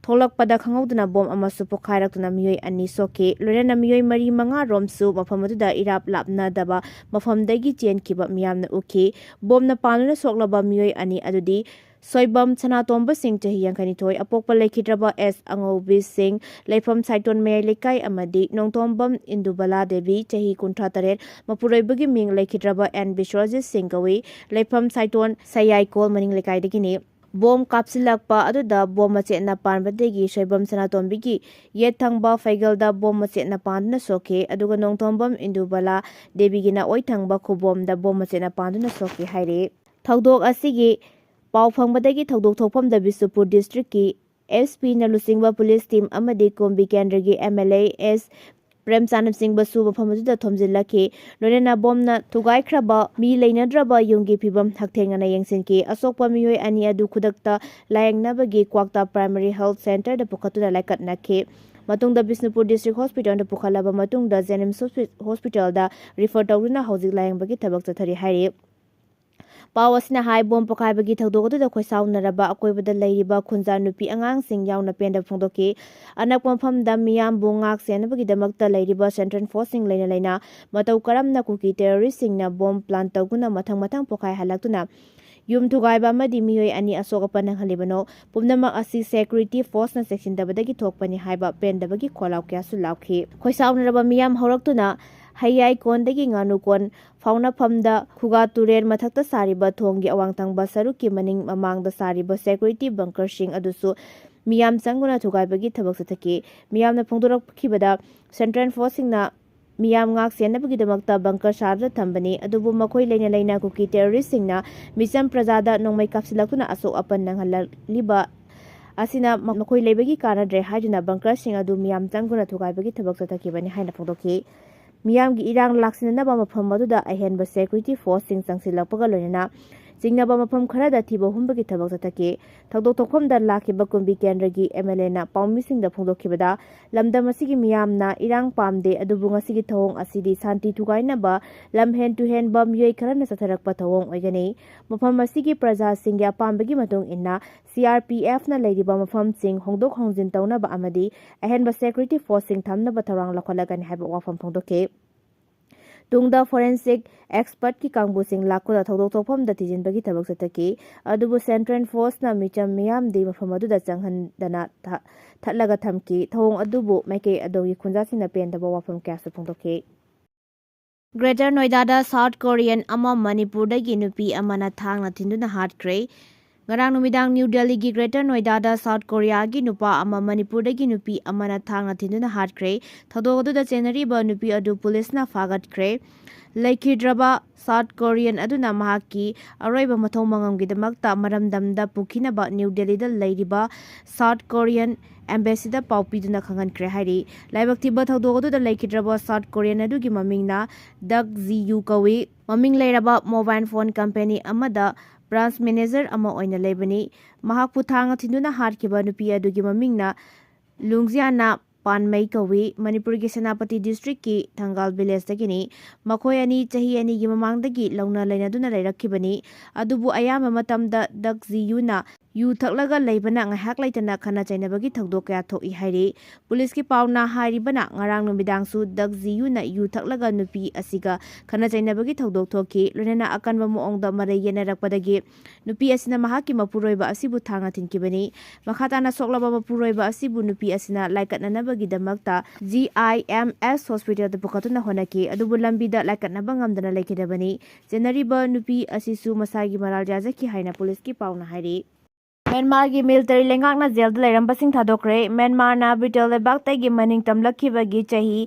ꯊꯣꯛꯂꯛꯄꯗ ꯈꯪꯍꯧꯗꯅ ꯕꯣꯝ ꯑꯃꯁꯨ ꯄꯣꯈꯥꯏꯔꯛꯇꯨꯅ ꯃꯤꯑꯣꯏ ꯑꯅꯤ ꯁꯣꯛꯈꯤ꯫ ꯂꯣꯏꯅꯅ ꯃꯤꯑꯣꯏ ꯃꯔꯤ ꯃꯉꯥ ꯔꯣꯝꯁꯨ ꯃꯐꯝ ꯑꯗꯨꯗ ꯏꯔꯥꯞ ꯂꯥꯞꯅꯗꯕ ꯃꯐꯝꯗꯒꯤ ꯆꯦꯟꯈꯤꯕ ꯃꯤꯌꯥꯝꯅ ꯎꯈꯤ꯫ ꯕꯣꯝꯅ ꯄꯥꯟꯗꯨꯅ ꯁꯣꯛꯂꯕ ꯃꯤꯑꯣꯏ ꯑꯅꯤ ꯑꯗꯨꯗꯤ ꯁꯣꯏꯕꯝ ꯁꯅꯥꯇꯣꯝꯕ ꯁꯤꯡ, ꯆꯍꯤ ꯌꯥꯡꯈꯩꯅꯤꯊꯣꯏ, ꯑꯄꯣꯛꯄ ꯂꯩꯈꯤꯗ꯭ꯔꯕ ꯑꯦꯁ ꯑꯉꯧꯕꯤ ꯁꯤꯡ, ꯂꯩꯐꯝ ꯁꯥꯏꯇꯣꯟ ꯃꯌꯥꯏ ꯂꯩꯀꯥꯏ, ꯑꯃꯗꯤ ꯅꯣꯡꯊꯣꯝꯕꯝ ꯏꯟꯗꯨꯕꯂꯥ ꯗꯦꯕꯤ, ꯆꯍꯤ ꯀꯨꯟꯊ꯭ꯔꯥ ꯇꯔꯦꯠ, ꯃꯄꯨꯔꯣꯏꯕꯒꯤ ꯃꯤꯡ ꯂꯩꯈꯤꯗ꯭ꯔꯕ ꯑꯦꯟ ꯕꯤꯁ꯭ꯋꯖꯤꯠ ꯁꯤꯡ ꯀꯧꯏ꯫ ꯂꯩꯐꯝ ꯁꯥꯏꯇꯣꯟ ꯁꯌꯥꯏꯀꯣꯜ ꯃꯅꯤꯡ ꯂꯩꯀꯥꯏꯗꯒꯤꯅꯤ꯫ ꯕꯣꯝ ꯀꯥꯞꯁꯤꯜꯂꯛꯄ ꯑꯗꯨꯗ ꯕꯣꯝ ꯃꯆꯦꯠꯅ ꯄꯥꯟꯕꯗꯒꯤ ꯁꯣꯏꯕꯝ ꯁꯅꯥꯇꯣꯝꯕꯤꯒꯤ ꯌꯦꯠ ꯊꯪꯕ ꯐꯩꯒꯜꯗ ꯕꯣꯝ ꯃꯆꯦꯠꯅ ꯄꯥꯟꯗꯨꯅ ꯁꯣꯛꯈꯤ, ꯑꯗꯨꯒ ꯅꯣꯡꯊꯣꯝꯕꯝ ꯏꯟꯗꯨꯕꯂꯥ ꯗꯦꯕꯤꯒꯤꯅ ꯑꯣꯏ ꯊꯪꯕ ꯈꯨꯕꯣꯝꯗ ꯕꯣꯝ ꯃꯆꯦꯠꯅ ꯄꯥꯟꯗꯨꯅ ꯁꯣꯛꯈꯤ ꯍꯥꯏꯔꯤ꯫ ꯊꯧꯗꯣꯛ ꯑꯁꯤꯒꯤ ꯄꯥꯎ ꯐꯪꯕꯗꯒꯤ ꯊꯧꯗꯣꯛ ꯊꯣꯛꯐꯝꯗ ꯕꯤꯁꯅꯨꯄꯨꯔ ꯗꯤꯁꯇ꯭ꯔꯤꯛꯀꯤ ꯑꯦꯁ ꯄꯤꯅ ꯂꯨꯆꯤꯡꯕ ꯄꯨꯂꯤꯁ ꯇꯤꯝ ꯑꯃꯗꯤ ꯀꯨꯝꯕꯤ ꯀꯦꯟꯗ꯭ꯔꯒꯤ ꯑꯦꯝ ꯑꯦꯜ ꯑꯦ ꯑꯦꯁ ꯄ꯭ꯔꯦꯝꯆꯥꯟꯅꯆꯤꯡꯕꯁꯨ ꯃꯐꯝ ꯑꯗꯨꯗ ꯊꯣꯝꯖꯤꯜꯂꯛꯈꯤ꯫ ꯂꯣꯏꯅꯅ ꯕꯣꯝꯅ ꯊꯨꯒꯥꯏꯈ꯭ꯔꯕ ꯃꯤ ꯂꯩꯅꯗ꯭ꯔꯕ ꯌꯨꯝꯒꯤ ꯐꯤꯕꯝ ꯍꯛꯊꯦꯡꯅꯅ ꯌꯦꯡꯁꯤꯟꯈꯤ꯫ ꯑꯁꯣꯛꯄ ꯃꯤꯑꯣꯏ ꯑꯅꯤ ꯑꯗꯨ ꯈꯨꯗꯛꯇ ꯂꯥꯌꯦꯡꯅꯕꯒꯤ ꯀ꯭ꯋꯥꯛꯇꯥ ꯄ꯭ꯔꯥꯏꯃꯥꯔꯤ ꯍꯦꯜꯊ ꯁꯦꯟꯇꯔꯗ ꯄꯨꯈꯠꯇꯨꯅ ꯂꯥꯏꯀꯠꯅꯈꯤ꯫ ꯃꯇꯨꯡꯗ ꯕꯤꯁꯅꯨꯄꯨꯔ ꯗꯤꯁꯇ꯭ꯔꯤꯛ ꯍꯣꯁꯄꯤꯇꯥꯜꯗ ꯄꯨꯈꯠꯂꯕ ꯃꯇꯨꯡꯗ ꯖꯦꯅꯤꯝꯁ ꯍꯣꯁꯄꯤ-, ꯍꯣꯁꯄꯤꯇꯥꯜꯗ ꯔꯤꯐꯔ ꯇꯧꯗꯨꯅ ꯍꯧꯖꯤꯛ ꯂꯥꯌꯦꯡꯕꯒꯤ ꯊꯕꯛ ꯆꯠꯊꯔꯤ ꯍꯥꯏꯔꯤ꯫ ꯄꯥꯎ ꯑꯁꯤꯅ ꯍꯥꯏ, ꯕꯣꯝ ꯄꯣꯈꯥꯏꯕꯒꯤ ꯊꯧꯗꯣꯛ ꯑꯗꯨꯗ ꯈꯣꯏꯁꯥꯎꯅꯔꯕ ꯑꯀꯣꯏꯕꯗ ꯂꯩꯔꯤꯕ ꯈꯨꯟꯖꯥ ꯅꯨꯄꯤ ꯑꯉꯥꯡꯁꯤꯡ ꯌꯥꯎꯅ ꯄꯦꯟꯗꯕ ꯐꯣꯡꯗꯣꯛꯈꯤ꯫ ꯑꯅꯛꯄ ꯃꯐꯝꯗ ꯃꯤꯌꯥꯝꯕꯨ ꯉꯥꯛ ꯁꯦꯟꯅꯕꯒꯤꯗꯃꯛꯇ ꯂꯩꯔꯤꯕ ꯁꯦꯟꯇ꯭ꯔꯦꯜ ꯐꯣꯔꯁꯁꯤꯡ ꯂꯩꯅ ꯂꯩꯅ ꯃꯇꯧ ꯀꯔꯝꯅ ꯀꯨꯀꯤ ꯇꯦꯔꯣꯔꯤꯁꯁꯤꯡꯅ ꯕꯣꯝ ꯄ꯭ꯂꯥꯟ ꯇꯧꯗꯨꯅ ꯃꯊꯪ ꯃꯊꯪ ꯄꯣꯈꯥꯏꯍꯜꯂꯛꯇꯨꯅ ꯌꯨꯝ ꯊꯨꯒꯥꯏꯕ ꯑꯃꯗꯤ ꯃꯤꯑꯣꯏ ꯑꯅꯤ ꯑꯁꯣꯛ ꯑꯄꯟ ꯅꯪꯍꯜꯂꯤꯕꯅꯣ? ꯄꯨꯝꯅꯃꯛ ꯑꯁꯤ ꯁꯦꯀ꯭ꯌꯨꯔꯤꯇꯤ ꯐꯣꯔꯁꯅ ꯆꯦꯛꯁꯤꯟꯗꯕꯗꯒꯤ ꯊꯣꯛꯄꯅꯤ ꯍꯥꯏꯕ ꯄꯦꯟꯗꯕꯒꯤ ꯈꯣꯜꯂꯥꯎ ꯀꯌꯥꯁꯨ ꯂꯥꯎꯈꯤ꯫ ꯈꯣꯏꯁꯥꯎꯅꯔꯕ ꯃꯤꯌꯥꯝ ꯍꯧꯔꯛꯇꯨꯅ ꯍꯩꯌꯥꯏ ꯀꯣꯟꯗꯒꯤ ꯉꯥꯅꯨ ꯀꯣꯟ ꯐꯥꯎꯅꯐꯝꯗ ꯈꯨꯒꯥ ꯇꯨꯔꯦꯜ ꯃꯊꯛꯇ ꯁꯥꯔꯤꯕ ꯊꯣꯡꯒꯤ ꯑꯋꯥꯡ ꯊꯪꯕ ꯁꯔꯨꯛꯀꯤ ꯃꯅꯤꯡ ꯃꯃꯥꯡꯗ ꯁꯥꯔꯤꯕ ꯁꯦꯀ꯭ꯌꯨꯔꯤꯇꯤ ꯕꯪꯀꯔꯁꯤꯡ ꯑꯗꯨꯁꯨ ꯃꯤꯌꯥꯝ ꯆꯪꯗꯨꯅ ꯊꯨꯒꯥꯏꯕꯒꯤ ꯊꯕꯛ ꯆꯠꯊꯈꯤ꯫ ꯃꯤꯌꯥꯝꯅ ꯐꯣꯡꯗꯣꯔꯛꯈꯤꯕꯗ ꯁꯦꯟꯇ꯭ꯔꯦꯜ ꯐꯣꯔꯁꯁꯤꯡꯅ ꯃꯤꯌꯥꯝ ꯉꯥꯛ ꯁꯦꯟꯅꯕꯒꯤꯗꯃꯛꯇ ꯕꯪꯀꯔ ꯁꯥꯗꯨꯅ ꯊꯝꯕꯅꯤ꯫ ꯑꯗꯨꯕꯨ ꯃꯈꯣꯏ ꯂꯩꯅ ꯂꯩꯅ ꯀꯨꯀꯤ ꯇꯦꯔꯣꯔꯤꯁꯁꯤꯡꯅ ꯃꯤꯆꯝ ꯄ꯭ꯔꯖꯥꯗ ꯅꯣꯡꯃꯩ ꯀꯥꯞꯁꯤꯜꯂꯛꯇꯨꯅ ꯑꯁꯣꯛ ꯑꯄꯟ ꯅꯪꯍꯜꯂꯛꯂꯤꯕ ꯑꯁꯤꯅ ꯃꯈꯣꯏ ꯂꯩꯕꯒꯤ ꯀꯥꯟꯅꯗ꯭ꯔꯦ ꯍꯥꯏꯗꯨꯅ ꯕꯪꯀꯔꯁꯤꯡ ꯑꯗꯨ ꯃꯤꯌꯥꯝ ꯆꯪꯗꯨꯅ ꯊꯨꯒꯥꯏꯕꯒꯤ ꯊꯕꯛ ꯆꯠꯊꯈꯤꯕꯅꯤ ꯍꯥꯏꯅ ꯐꯣꯡꯗꯣꯛꯈꯤ꯫ ꯃꯤꯌꯥꯝꯒꯤ ꯏꯔꯥꯡ ꯂꯥꯛꯁꯤꯟꯅꯅꯕ ꯃꯐꯝ ꯑꯗꯨꯗ ꯑꯍꯦꯟꯕ ꯁꯦꯀ꯭ꯌꯨꯔꯤꯇꯤ ꯐꯣꯔꯁꯁꯤꯡ ꯆꯪꯁꯤꯜꯂꯛꯄꯒ ꯂꯣꯏꯅꯅ ꯆꯤꯡꯅꯕ ꯃꯐꯝ ꯈꯔꯗ ꯊꯤꯕ ꯍꯨꯝꯕꯒꯤ ꯊꯕꯛ ꯆꯠꯊꯈꯤ꯫ ꯊꯧꯗꯣꯛ ꯊꯣꯛꯐꯝꯗ ꯂꯥꯛꯈꯤꯕ ꯀꯨꯝꯕꯤ ꯀꯦꯟꯗ꯭ꯔꯒꯤ ꯑꯦꯝ ꯑꯦꯜ ꯑꯦꯅ ꯄꯥꯎꯃꯤꯁꯤꯡꯗ ꯐꯣꯡꯗꯣꯛꯈꯤꯕꯗ, ꯂꯝꯗꯝ ꯑꯁꯤꯒꯤ ꯃꯤꯌꯥꯝꯅ ꯏꯔꯥꯡ ꯄꯥꯝꯗꯦ, ꯑꯗꯨꯕꯨ ꯉꯁꯤꯒꯤ ꯊꯧꯑꯣꯡ ꯑꯁꯤꯗꯤ ꯁꯥꯟꯇꯤ ꯊꯨꯒꯥꯏꯅꯕ, ꯂꯝꯍꯦꯟ ꯇꯨꯍꯦꯟꯕ ꯃꯤꯑꯣꯏ ꯈꯔꯅ ꯆꯠꯊꯔꯛꯄ ꯊꯧꯑꯣꯡ ꯑꯣꯏꯒꯅꯤ꯫ ꯃꯐꯝ ꯑꯁꯤꯒꯤ ꯄ꯭ꯔꯖꯥꯁꯤꯡꯒꯤ ꯑꯄꯥꯝꯕꯒꯤ ꯃꯇꯨꯡ ꯏꯟꯅ ꯁꯤ ꯑꯥꯔ ꯄꯤ ꯑꯦꯐꯅ ꯂꯩꯔꯤꯕ ꯃꯐꯝꯁꯤꯡ ꯍꯣꯡꯗꯣꯛ ꯍꯣꯡꯖꯤꯟ ꯇꯧꯅꯕ ꯑꯃꯗꯤ ꯑꯍꯦꯟꯕ ꯁꯦꯀ꯭ꯌꯨꯔꯤꯇꯤ ꯐꯣꯔꯁꯁꯤꯡ ꯊꯝꯅꯕ ꯊꯧꯔꯥꯡ ꯂꯧꯈꯠꯂꯒꯅꯤ ꯍꯥꯏꯕ ꯋꯥꯐꯝ ꯐꯣꯡꯗꯣꯛꯈꯤ꯫ ꯇꯨꯡꯗ forensic expertꯀꯤ ꯀꯥꯡꯕꯨꯁꯤꯡ ꯂꯥꯛꯇꯨꯅ ꯊꯧꯗꯣꯛ ꯊꯣꯛꯐꯝꯗ ꯊꯤꯖꯤꯟꯕꯒꯤ ꯊꯕꯛ ꯆꯠꯊꯈꯤ꯫ ꯑꯗꯨꯕꯨ Central Forceꯅ ꯃꯤꯆꯝ ꯃꯤꯌꯥꯝꯗꯤ ꯃꯐꯝ ꯑꯗꯨꯗ ꯆꯪꯍꯟꯗꯅ ꯊ-, ꯊꯠꯂꯒ ꯊꯝꯈꯤ꯫ ꯊꯧꯑꯣꯡ ꯑꯗꯨꯕꯨ ꯃꯥꯏꯀꯩ ꯑꯗꯣꯝꯒꯤ ꯈꯨꯟꯖꯥꯁꯤꯡꯅ ꯄꯦꯟꯗꯕ ꯋꯥꯐꯝ ꯀꯌꯥꯁꯨ ꯐꯣꯡꯗꯣꯛꯈꯤ꯫ Greater Noidada South Korean ꯑꯃ ꯃꯅꯤꯄꯨꯔꯗꯒꯤ ꯅꯨꯄꯤ ꯑꯃꯅ ꯊꯥꯡꯅ ꯊꯤꯟꯗꯨꯅ ꯍꯥꯠꯈ꯭ꯔꯦ꯫ ꯉꯔꯥꯡ ꯅꯨꯃꯤꯗꯥꯡ New Delhiꯒꯤ Greater Noidada South Koreaꯒꯤ ꯅꯨꯄꯥ ꯑꯃ ꯃꯅꯤꯄꯨꯔꯗꯒꯤ ꯅꯨꯄꯤ ꯑꯃꯅ ꯊꯥꯡꯅ ꯊꯤꯟꯗꯨꯅ ꯍꯥꯠꯈ꯭ꯔꯦ꯫ ꯊꯧꯗꯣꯛ ꯑꯗꯨꯗ ꯆꯦꯟꯅꯔꯤꯕ ꯅꯨꯄꯤ ꯑꯗꯨ ꯄꯨꯂꯤꯁꯅ ꯐꯥꯒꯠꯈ꯭ꯔꯦ꯫ ꯂꯩꯈꯤꯗ꯭ꯔꯕ South Korean ꯑꯗꯨꯅ ꯃꯍꯥꯛꯀꯤ ꯑꯔꯣꯏꯕ ꯃꯊꯧ ꯃꯉꯝꯒꯤꯗꯃꯛꯇ ꯃꯔꯝꯗꯝꯗ ꯄꯨꯈꯤꯅꯕ New Delhiꯗ ꯂꯩꯔꯤꯕ South Korean Embassyꯗ ꯄꯥꯎ ꯄꯤꯗꯨꯅ ꯈꯪꯍꯟꯈ꯭ꯔꯦ ꯍꯥꯏꯔꯤ꯫ ꯂꯥꯏꯕꯛ ꯊꯤꯕ ꯊꯧꯗꯣꯛ ꯑꯗꯨꯗ ꯂꯩꯈꯤꯗ꯭ꯔꯕ South Korean ꯑꯗꯨꯒꯤ ꯃꯃꯤꯡꯅ ꯗꯛ ꯖꯤ ꯌꯨ ꯀꯧꯏ꯫ ꯃꯃꯤꯡ ꯂꯩꯔꯕ mobile phone company ꯑꯃꯗ branch manager ꯑꯃ ꯑꯣꯏꯅ ꯂꯩꯕꯅꯤ꯫ ꯃꯍꯥꯛꯄꯨ ꯊꯥꯡꯅ ꯊꯤꯟꯗꯨꯅ ꯍꯥꯠꯈꯤꯕ ꯅꯨꯄꯤ ꯑꯗꯨꯒꯤ ꯃꯃꯤꯡꯅ ꯂꯨꯡꯖꯤꯌꯥꯅ ꯄꯥꯟꯃꯩ ꯀꯧꯏ꯫ ꯃꯅꯤꯄꯨꯔꯒꯤ ꯁꯦꯅꯥꯄꯇꯤ districtꯀꯤ ꯊꯪꯒꯥꯜ villageꯗꯒꯤꯅꯤ꯫ ꯃꯈꯣꯏ ꯑꯅꯤ ꯆꯍꯤ ꯑꯅꯤꯒꯤ ꯃꯃꯥꯡꯗꯒꯤ ꯂꯧꯅ ꯂꯩꯅꯗꯨꯅ ꯂꯩꯔꯛꯈꯤꯕꯅꯤ꯫ ꯑꯗꯨꯕꯨ ꯑꯌꯥꯝꯕ ꯃꯇꯝꯗ ꯗꯛ ꯖꯤ ꯌꯨꯅ ꯌꯨ ꯊꯛꯂꯒ ꯂꯩꯕꯅ ꯉꯥꯏꯍꯥꯛ ꯂꯩꯇꯅ ꯈꯠꯅ ꯆꯩꯅꯕꯒꯤ ꯊꯧꯗꯣꯛ ꯀꯌꯥ ꯊꯣꯛꯏ ꯍꯥꯏꯔꯤ꯫ ꯄꯨꯂꯤꯁꯀꯤ ꯄꯥꯎꯅ ꯍꯥꯏꯔꯤꯕꯅ ꯉꯔꯥꯡ ꯅꯨꯃꯤꯗꯥꯡꯁꯨ ꯗꯛ ꯖꯤ ꯌꯨꯅ ꯌꯨ ꯊꯛꯂꯒ ꯅꯨꯄꯤ ꯑꯁꯤꯒ ꯈꯠꯅ ꯆꯩꯅꯕꯒꯤ ꯊꯧꯗꯣꯛ ꯊꯣꯛꯈꯤ꯫ ꯂꯣꯏꯅꯅ ꯑꯀꯟꯕ ꯃꯑꯣꯡꯗ ꯃꯔꯩ ꯌꯦꯠꯅꯔꯛꯄꯗꯒꯤ ꯅꯨꯄꯤ ꯑꯁꯤꯅ ꯃꯍꯥꯛꯀꯤ ꯃꯄꯨꯔꯣꯏꯕ ꯑꯁꯤꯕꯨ ꯊꯥꯡꯅ ꯊꯤꯟꯈꯤꯕꯅꯤ꯫ ꯃꯈꯥ ꯇꯥꯅ ꯁꯣꯛꯂꯕ ꯃꯄꯨꯔꯣꯏꯕ ꯑꯁꯤꯕꯨ ꯅꯨꯄꯤ ꯑꯁꯤꯅ ꯂꯥꯏꯀꯠꯅꯅꯕꯒꯤꯗꯃꯛꯇ ꯖꯤ ꯑꯥꯏ ꯑꯦꯝ ꯑꯦꯁ hospitalꯗ ꯄꯨꯈꯠꯇꯨꯅ ꯍꯣꯠꯅꯈꯤ꯫ ꯑꯗꯨꯕꯨ ꯂꯝꯕꯤꯗ ꯂꯥꯏꯀꯠꯅꯕ ꯉꯝꯗꯅ ꯂꯩꯈꯤꯗꯕꯅꯤ꯫ ꯆꯦꯟꯅꯔꯤꯕ ꯅꯨꯄꯤ ꯑꯁꯤꯁꯨ ꯃꯁꯥꯒꯤ ꯃꯔꯥꯜ ꯌꯥꯖꯈꯤ ꯍꯥꯏꯅ ꯄꯨꯂꯤꯁꯀꯤ ꯄꯥꯎꯅ ꯍꯥꯏꯔꯤ꯫ ꯃ꯭ꯌꯥꯟꯃꯥꯔꯒꯤ military ꯂꯩꯉꯥꯛꯅ ꯖꯦꯜꯗ ꯂꯩꯔꯝꯕꯁꯤꯡ ꯊꯥꯗꯣꯛꯈ꯭ꯔꯦ꯫ ꯃ꯭ꯌꯥꯟꯃꯥꯔꯅ ꯕ꯭ꯔꯤꯇꯦꯟ ꯂꯩꯕꯥꯛꯇꯒꯤ ꯃꯅꯤꯡ ꯇꯝꯂꯛꯈꯤꯕꯒꯤ ꯆꯍꯤ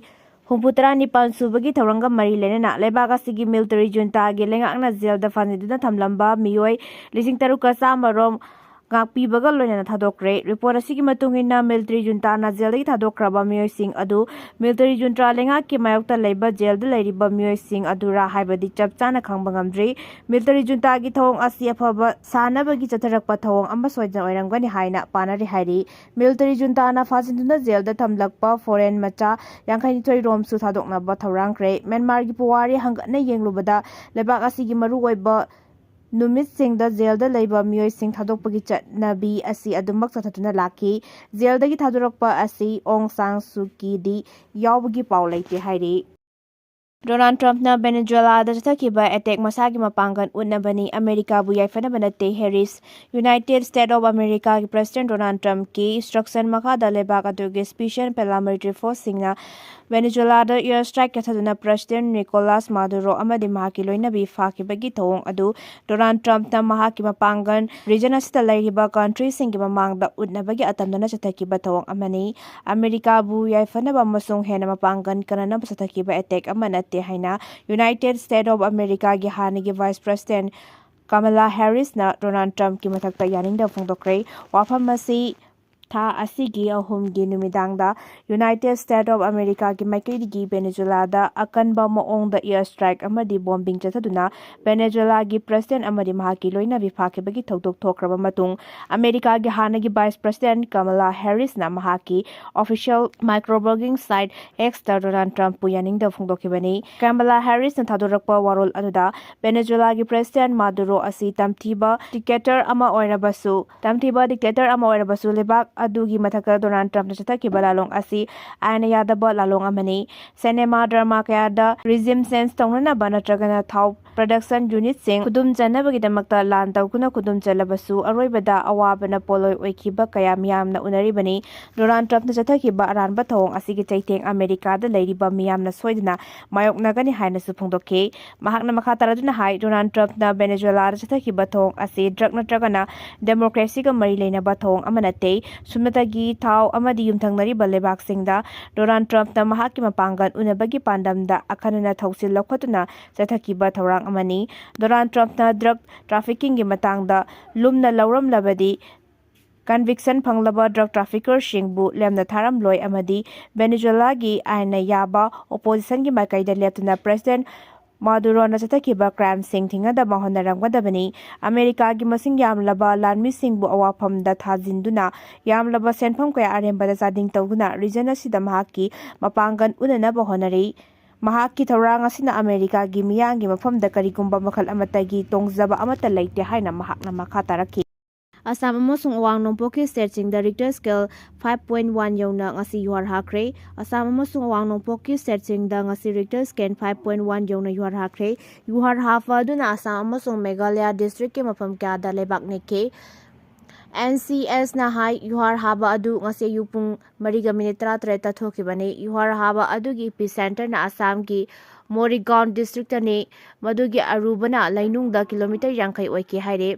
ꯍꯨꯝꯐꯨ ꯇꯔꯥ ꯅꯤꯄꯥꯟ ꯁꯨꯕꯒꯤ ꯊꯧꯔꯝꯒ ꯃꯔꯤ ꯂꯩꯅꯅ ꯂꯩꯕꯥꯛ ꯑꯁꯤꯒꯤ military juntaꯒꯤ ꯂꯩꯉꯥꯛꯅ ꯖꯦꯜꯗ ꯐꯥꯟꯖꯤꯟꯗꯨꯅ ꯊꯝꯂꯝꯕ ꯃꯤꯑꯣꯏ ꯂꯤꯁꯤꯡ ꯇꯔꯨꯛꯀ ꯆꯥꯝꯃ ꯔꯣꯝ ꯉꯥꯛꯄꯤꯕꯒ ꯂꯣꯏꯅꯅ ꯊꯥꯗꯣꯛꯈ꯭ꯔꯦ꯫ Report ꯑꯁꯤꯒꯤ ꯃꯇꯨꯡ ꯏꯟꯅ military juntaꯅ ꯖꯦꯜꯗꯒꯤ ꯊꯥꯗꯣꯛꯈ꯭ꯔꯕ ꯃꯤꯑꯣꯏꯁꯤꯡ ꯑꯗꯨ military junta ꯂꯩꯉꯥꯛꯀꯤ ꯃꯥꯌꯣꯛꯇ ꯂꯩꯕ ꯖꯦꯜꯗ ꯂꯩꯔꯤꯕ ꯃꯤꯑꯣꯏꯁꯤꯡ ꯑꯗꯨꯔꯥ ꯍꯥꯏꯕꯗꯤ ꯆꯞ ꯆꯥꯅ ꯈꯪꯕ ꯉꯝꯗ꯭ꯔꯤ꯫ Military juntaꯒꯤ ꯊꯧꯑꯣꯡ ꯑꯁꯤ ꯑꯐꯕ ꯁꯥꯅꯕꯒꯤ ꯆꯠꯊꯔꯛꯄ ꯊꯧꯑꯣꯡ ꯑꯃ ꯁꯣꯏꯗꯅ ꯑꯣꯏꯔꯝꯒꯅꯤ ꯍꯥꯏꯅ ꯄꯥꯅꯔꯤ ꯍꯥꯏꯔꯤ꯫ Military juntaꯅ ꯐꯥꯖꯤꯟꯗꯨꯅ ꯖꯦꯜꯗ ꯊꯝꯂꯛꯄ foreign ꯃꯆꯥ ꯌꯥꯡꯈꯩꯅꯤꯊꯣꯏ ꯔꯣꯝꯁꯨ ꯊꯥꯗꯣꯛꯅꯕ ꯊꯧꯔꯥꯡꯈ꯭ꯔꯦ꯫ ꯃ꯭ꯌꯥꯟꯃꯥꯔꯒꯤ ꯄꯨꯋꯥꯔꯤ ꯍꯪꯒꯠꯅ ꯌꯦꯡꯂꯨꯕꯗ ꯂꯩꯕꯥꯛ ꯑꯁꯤꯒꯤ ꯃꯔꯨꯑꯣꯏꯕ ꯅꯨꯃꯤꯠꯁꯤꯡꯗ ꯖꯦꯜꯗ ꯂꯩꯕ ꯃꯤꯑꯣꯏꯁꯤꯡ ꯊꯥꯗꯣꯛꯄꯒꯤ ꯆꯠꯅꯕꯤ ꯑꯁꯤ ꯑꯗꯨꯃꯛ ꯆꯠꯊꯗꯨꯅ ꯂꯥꯛꯈꯤ꯫ ꯖꯦꯜꯗꯒꯤ ꯊꯥꯗꯣꯔꯛꯄ ꯑꯁꯤ ꯑꯣꯡ ꯁꯥꯡ ꯁꯨ ꯀꯤꯗꯤ ꯌꯥꯎꯕꯒꯤ ꯄꯥꯎ ꯂꯩꯇꯦ ꯍꯥꯏꯔꯤ꯫ ꯗꯣꯅꯥꯜꯗ ꯇ꯭ꯔꯝꯞꯅ ꯚꯦꯅꯦꯖꯨꯋꯦꯂꯥꯗ ꯆꯠꯊꯈꯤꯕ ꯑꯦꯇꯦꯛ ꯃꯁꯥꯒꯤ ꯃꯄꯥꯡꯒꯜ ꯎꯠꯅꯕꯅꯤ, ꯑꯃꯦꯔꯤꯀꯥꯕꯨ ꯌꯥꯏꯐꯅꯕ ꯅꯠꯇꯦ, ꯍꯦꯔꯤꯁ꯫ ꯌꯨꯅꯥꯏꯇꯦꯗ ꯁ꯭ꯇꯦꯠ ꯑꯣꯐ ꯑꯃꯦꯔꯤꯀꯥꯒꯤ ꯄ꯭ꯔꯁꯤꯗꯦꯟꯠ ꯗꯣꯅꯥꯜꯗ ꯇ꯭ꯔꯝꯞꯀꯤ ꯏꯟꯁꯇ꯭ꯔꯛꯁꯟ ꯃꯈꯥꯗ ꯂꯩꯕꯥꯛ ꯑꯗꯨꯒꯤ ꯁ꯭ꯄꯤꯁꯦꯜ ꯄꯦꯔꯥꯃꯤꯂꯤꯇꯔꯤ ꯐꯣꯔꯁꯁꯤꯡꯅ ꯚꯦꯅꯦꯖꯨꯋꯦꯂꯥꯗ ꯑꯦꯌꯔ ꯁ꯭ꯇ꯭ꯔꯥꯏꯛ ꯆꯠꯊꯗꯨꯅ ꯄ꯭ꯔꯁꯤꯗꯦꯟꯠ ꯅꯤꯀꯣꯂꯥꯁ ꯃꯥꯗꯨꯔꯣ ꯑꯃꯗꯤ ꯃꯍꯥꯛꯀꯤ ꯂꯣꯏꯅꯕꯤ ꯐꯥꯈꯤꯕꯒꯤ ꯊꯧꯑꯣꯡ ꯑꯗꯨ ꯗꯣꯅꯥꯜꯗ ꯇ꯭ꯔꯝꯞꯅ ꯃꯍꯥꯛꯀꯤ ꯃꯄꯥꯡꯒꯜ ꯔꯤꯖꯟ ꯑꯁꯤꯗ ꯂꯩꯔꯤꯕ ꯀꯟꯇ꯭ꯔꯤꯁꯤꯡꯒꯤ ꯃꯃꯥꯡꯗ ꯎꯠꯅꯕꯒꯤ ꯑꯇꯝꯅꯅ ꯆꯠꯊꯈꯤꯕ ꯊꯧꯑꯣꯡ ꯑꯃꯅꯤ꯫ ꯑꯃꯦꯔꯤꯀꯥꯕꯨ ꯌꯥꯏꯐꯅꯕ ꯑꯃꯁꯨꯡ ꯍꯦꯟꯅ ꯃꯄꯥꯡꯒꯜ ꯀꯟꯅꯅꯕ ꯆꯠꯊꯈꯤꯕ ꯑꯦꯇꯦꯛ ꯑꯃ ꯅꯠꯇꯦ ꯍꯥꯏꯅ ꯌꯨꯅꯥꯏꯇꯦꯗ ꯁ꯭ꯇꯦꯠ ꯑꯣꯐ ꯑꯃꯦꯔꯤꯀꯥꯒꯤ ꯍꯥꯟꯅꯒꯤ ꯚꯥꯏꯁ ꯄ꯭ꯔꯁꯤꯗꯦꯟꯠ ꯀꯃꯂꯥ ꯍꯦꯔꯤꯁꯅ ꯗꯣꯅꯥꯜꯗ ꯇ꯭ꯔꯝꯞꯀꯤ ꯃꯊꯛꯇ ꯌꯥꯅꯤꯡꯗꯕ ꯐꯣꯡꯗꯣꯛꯈ꯭ꯔꯦ꯫ ꯋꯥꯐꯝ ꯑꯁꯤ ꯊꯥ ꯑꯁꯤꯒꯤ ꯑꯍꯨꯝꯒꯤ ꯅꯨꯃꯤꯗꯥꯡꯗ ꯌꯨꯅꯥꯏꯇꯦꯗ ꯁ꯭ꯇꯦꯠ ꯑꯣꯐ ꯑꯃꯦꯔꯤꯀꯥꯒꯤ ꯃꯥꯏꯀꯩꯗꯒꯤ ꯚꯦꯅꯦꯖꯨꯋꯦꯂꯥꯗ ꯑꯀꯟꯕ ꯃꯑꯣꯡꯗ ꯑꯦꯌꯔ ꯁ꯭ꯇ꯭ꯔꯥꯏꯛ ꯑꯃꯗꯤ ꯕꯣꯝꯕꯤꯡ ꯆꯠꯊꯗꯨꯅ ꯚꯦꯅꯦꯖꯨꯋꯦꯂꯥꯒꯤ ꯄ꯭ꯔꯁꯤꯗꯦꯟꯠ ꯑꯃꯗꯤ ꯃꯍꯥꯛꯀꯤ ꯂꯣꯏꯅꯕꯤ ꯐꯥꯈꯤꯕꯒꯤ ꯊꯧꯗꯣꯛ ꯊꯣꯛꯈ꯭ꯔꯕ ꯃꯇꯨꯡ, ꯑꯃꯦꯔꯤꯀꯥꯒꯤ ꯍꯥꯟꯅꯒꯤ ꯚꯥꯏꯁ ꯄ꯭ꯔꯁꯤꯗꯦꯟꯠ ꯀꯃꯂꯥ ꯍꯦꯔꯤꯁꯅ ꯃꯍꯥꯛꯀꯤ ꯑꯣꯐꯤꯁꯤꯌꯦꯜ ꯃꯥꯏꯀ꯭ꯔꯣ ꯕ꯭ꯂꯣꯒꯤꯡ ꯁꯥꯏꯠ ꯑꯦꯛꯁꯇ ꯗꯣꯅꯥꯜꯗ ꯇ꯭ꯔꯝꯞꯄꯨ ꯌꯥꯅꯤꯡꯗꯕ ꯐꯣꯡꯗꯣꯛꯈꯤꯕꯅꯤ꯫ ꯀꯃꯂꯥ ꯍꯦꯔꯤꯁꯅ ꯊꯥꯗꯣꯔꯛꯄ ꯋꯥꯔꯣꯜ ꯑꯗꯨꯗ, ꯚꯦꯅꯦꯖꯨꯋꯦꯂꯥꯒꯤ ꯄ꯭ꯔꯁꯤꯗꯦꯟꯠ ꯃꯥꯗꯨꯔꯣ ꯑꯁꯤ ꯇꯝꯊꯤꯕ ꯗꯤꯛꯇꯦꯇꯔ ꯑꯃ ꯑꯣꯏꯔꯕꯁꯨ, ꯇꯝꯊꯤꯕ ꯗꯤꯛꯇꯦꯇꯔ ꯑꯃ ꯑꯣꯏꯔꯕꯁꯨ, ꯂꯩꯕꯥꯛ ꯑꯗꯨꯒꯤ ꯃꯊꯛꯇ ꯗꯣꯅꯥꯜꯗ ꯇ꯭ꯔꯝꯞꯅ ꯆꯠꯊꯈꯤꯕ ꯂꯥꯂꯣꯡ ꯑꯁꯤ ꯑꯥꯏꯟꯅ ꯌꯥꯗꯕ ꯂꯥꯂꯣꯡ ꯑꯃꯅꯤ꯫ ꯁꯤꯅꯦꯃꯥ, ꯗ꯭ꯔꯃꯥ ꯀꯌꯥꯗ ꯔꯤꯖꯤꯝ ꯆꯦꯟꯖ ꯇꯧꯅꯅꯕ ꯅꯠꯇ꯭ꯔꯒꯅ ꯊꯥꯎ ꯄ꯭ꯔꯗꯛꯁꯟ ꯌꯨꯅꯤꯠꯁꯤꯡ ꯈꯨꯗꯨꯝ ꯆꯟꯅꯕꯒꯤꯗꯃꯛꯇ ꯂꯥꯟ ꯇꯧꯗꯨꯅ ꯈꯨꯗꯨꯝ ꯆꯜꯂꯕꯁꯨ, ꯑꯔꯣꯏꯕꯗ ꯑꯋꯥꯕꯅ ꯄꯣꯠꯂꯣꯏ ꯑꯣꯏꯈꯤꯕ ꯀꯌꯥ ꯃꯤꯌꯥꯝꯅ ꯎꯅꯔꯤꯕꯅꯤ꯫ ꯗꯣꯅꯥꯜꯗ ꯇ꯭ꯔꯝꯞꯅ ꯆꯠꯊꯈꯤꯕ ꯑꯔꯥꯟꯕ ꯊꯧꯑꯣꯡ ꯑꯁꯤꯒꯤ ꯆꯩꯊꯦꯡ ꯑꯃꯦꯔꯤꯀꯥꯗ ꯂꯩꯔꯤꯕ ꯃꯤꯌꯥꯝꯅ ꯁꯣꯏꯗꯅ ꯃꯥꯌꯣꯛꯅꯒꯅꯤ ꯍꯥꯏꯅꯁꯨ ꯐꯣꯡꯗꯣꯛꯈꯤ꯫ ꯃꯍꯥꯛꯅ ꯃꯈꯥ ꯇꯥꯔꯗꯨꯅ ꯍꯥꯏ, ꯗꯣꯅꯥꯜꯗ ꯇ꯭ꯔꯝꯞꯅ ꯚꯦꯅꯦꯖꯨꯋꯦꯂꯥꯗ ꯆꯠꯊꯈꯤꯕ ꯊꯧꯑꯣꯡ ꯑꯁꯤ ꯗ꯭ꯔꯒ ꯅꯠꯇ꯭ꯔꯒꯅ ꯗꯦꯃꯣꯀ꯭ꯔꯦꯁꯤꯒ ꯃꯔꯤ ꯂꯩꯅꯕ ꯊꯧꯑꯣꯡ ꯑꯃ ꯅꯠꯇꯦ꯫ ꯁꯨꯞꯅꯇꯒꯤ ꯊꯥꯎ ꯑꯃꯗꯤ ꯌꯨꯝꯊꯪꯅꯔꯤꯕ ꯂꯩꯕꯥꯛꯁꯤꯡꯗ ꯗꯣꯅꯥꯜꯗ ꯇ꯭ꯔꯝꯞꯅ ꯃꯍꯥꯛꯀꯤ ꯃꯄꯥꯡꯒꯜ ꯎꯅꯕꯒꯤ ꯄꯥꯟꯗꯝꯗ ꯑꯈꯟꯅꯅ ꯊꯧꯁꯤꯜ ꯂꯧꯈꯠꯇꯨꯅ ꯆꯠꯊꯈꯤꯕ ꯊꯧꯔꯥꯡ ꯑꯃꯅꯤ꯫ ꯗꯣꯅꯥꯜꯗ ꯇ꯭ꯔꯝꯞꯅ ꯗ꯭ꯔꯒ ꯇ꯭ꯔꯥꯐꯤꯀꯤꯡꯒꯤ ꯃꯇꯥꯡꯗ ꯂꯨꯝꯅ ꯂꯧꯔꯝꯂꯕꯗꯤ, ꯀꯟꯚꯤꯛꯁꯟ ꯐꯪꯂꯕ ꯗ꯭ꯔꯒ ꯇ꯭ꯔꯥꯐꯤꯀꯔꯁꯤꯡꯕꯨ ꯂꯦꯝꯅ ꯊꯥꯔꯝꯂꯣꯏ ꯑꯃꯗꯤ ꯚꯦꯅꯦꯖꯨꯋꯦꯂꯥꯒꯤ ꯑꯥꯏꯟꯅ ꯌꯥꯕ ꯑꯣꯄꯣꯖꯤꯁꯟꯒꯤ ꯃꯥꯏꯀꯩꯗ ꯂꯦꯞꯇꯨꯅ ꯄ꯭ꯔꯁꯤꯗꯦꯟꯠ ꯃꯥꯗꯨꯔꯣꯅ ꯆꯠꯊꯈꯤꯕ ꯀ꯭ꯔꯥꯏꯝꯁꯤꯡ ꯊꯤꯡꯅꯗꯕ ꯍꯣꯠꯅꯔꯝꯒꯗꯕꯅꯤ꯫ ꯑꯃꯦꯔꯤꯀꯥꯒꯤ ꯃꯁꯤꯡ ꯌꯥꯝꯂꯕ ꯂꯥꯟꯃꯤꯁꯤꯡꯕꯨ ꯑꯋꯥꯐꯝꯗ ꯊꯥꯖꯤꯟꯗꯨꯅ ꯌꯥꯝꯂꯕ ꯁꯦꯟꯐꯝ ꯀꯌꯥ ꯑꯔꯦꯝꯕꯗ ꯆꯥꯗꯤꯡ ꯇꯧꯗꯨꯅ ꯔꯤꯖꯟ ꯑꯁꯤꯗ ꯃꯍꯥꯛꯀꯤ ꯃꯄꯥꯡꯒꯜ ꯎꯅꯅꯕ ꯍꯣꯠꯅꯔꯤ꯫ ꯃꯍꯥꯛꯀꯤ ꯊꯧꯔꯥꯡ ꯑꯁꯤꯅ ꯑꯃꯦꯔꯤꯀꯥꯒꯤ ꯃꯤꯌꯥꯝꯒꯤ ꯃꯐꯝꯗ ꯀꯔꯤꯒꯨꯝꯕ ꯃꯈꯜ ꯑꯃꯠꯇꯒꯤ ꯇꯣꯡꯖꯕ ꯑꯃꯠꯇ ꯂꯩꯇꯦ ꯍꯥꯏꯅ ꯃꯍꯥꯛꯅ ꯃꯈꯥ ꯇꯥꯔꯛꯈꯤ꯫ ꯑꯁꯥꯝ ꯑꯃꯁꯨꯡ ꯑꯋꯥꯡ ꯅꯣꯡꯄꯣꯛꯀꯤ ꯁ꯭ꯇꯦꯠꯁꯤꯡꯗ ꯔꯤꯛꯇꯔ ꯁ꯭ꯀꯦꯜ ꯐꯥꯏꯚ ꯄꯣꯏꯟ ꯋꯥꯟ ꯌꯧꯅ ꯉꯁꯤ ꯌꯨꯍꯥꯔ ꯍꯥꯈ꯭ꯔꯦ꯫ ꯑꯁꯥꯝ ꯑꯃꯁꯨꯡ ꯑꯋꯥꯡ ꯅꯣꯡꯄꯣꯛꯀꯤ ꯁ꯭ꯇꯦꯠꯁꯤꯡꯗ ꯉꯁꯤ ꯔꯤꯛꯇꯔ ꯁ꯭ꯀꯦꯜ ꯐꯥꯏꯚ ꯄꯣꯏꯟ ꯋꯥꯟ ꯌꯧꯅ ꯌꯨꯍꯥꯔ ꯍꯥꯈ꯭ꯔꯦ꯫ ꯌꯨꯍꯥꯔ ꯍꯥꯕ ꯑꯗꯨꯅ ꯑꯁꯥꯝ ꯑꯃꯁꯨꯡ ꯃꯦꯘꯥꯂꯌꯥ ꯗꯤꯁꯇ꯭ꯔꯤꯛꯀꯤ ꯃꯐꯝ ꯀꯌꯥꯗ ꯂꯩꯕꯥꯛ ꯅꯤꯛꯈꯤ꯫ ꯑꯦꯟ ꯁꯤ ꯑꯦꯁꯅ ꯍꯥꯏ, ꯌꯨꯍꯥꯔ ꯍꯥꯕ ꯑꯗꯨ ꯉꯁꯤ ꯑꯌꯨꯛ ꯄꯨꯡ ꯃꯔꯤꯒ ꯃꯤꯅꯤꯠ ꯇꯔꯥꯇꯔꯦꯠꯇ ꯊꯣꯛꯈꯤꯕꯅꯤ꯫ ꯌꯨꯍꯥꯔ ꯍꯥꯕ ꯑꯗꯨꯒꯤ ꯏꯄꯤ ꯁꯦꯟꯇꯔꯅ ꯑꯁꯥꯝꯒꯤ ꯃꯣꯔꯤꯒꯥꯎꯟ ꯗꯤꯁꯇ꯭ꯔꯤꯛꯇꯅꯤ꯫ ꯃꯗꯨꯒꯤ ꯑꯔꯨꯕꯅ ꯂꯩꯅꯨꯡꯗ ꯀꯤꯂꯣꯃꯤꯇꯔ ꯌꯥꯡꯈꯩ ꯑꯣꯏꯈꯤ ꯍꯥꯏꯔꯦ꯫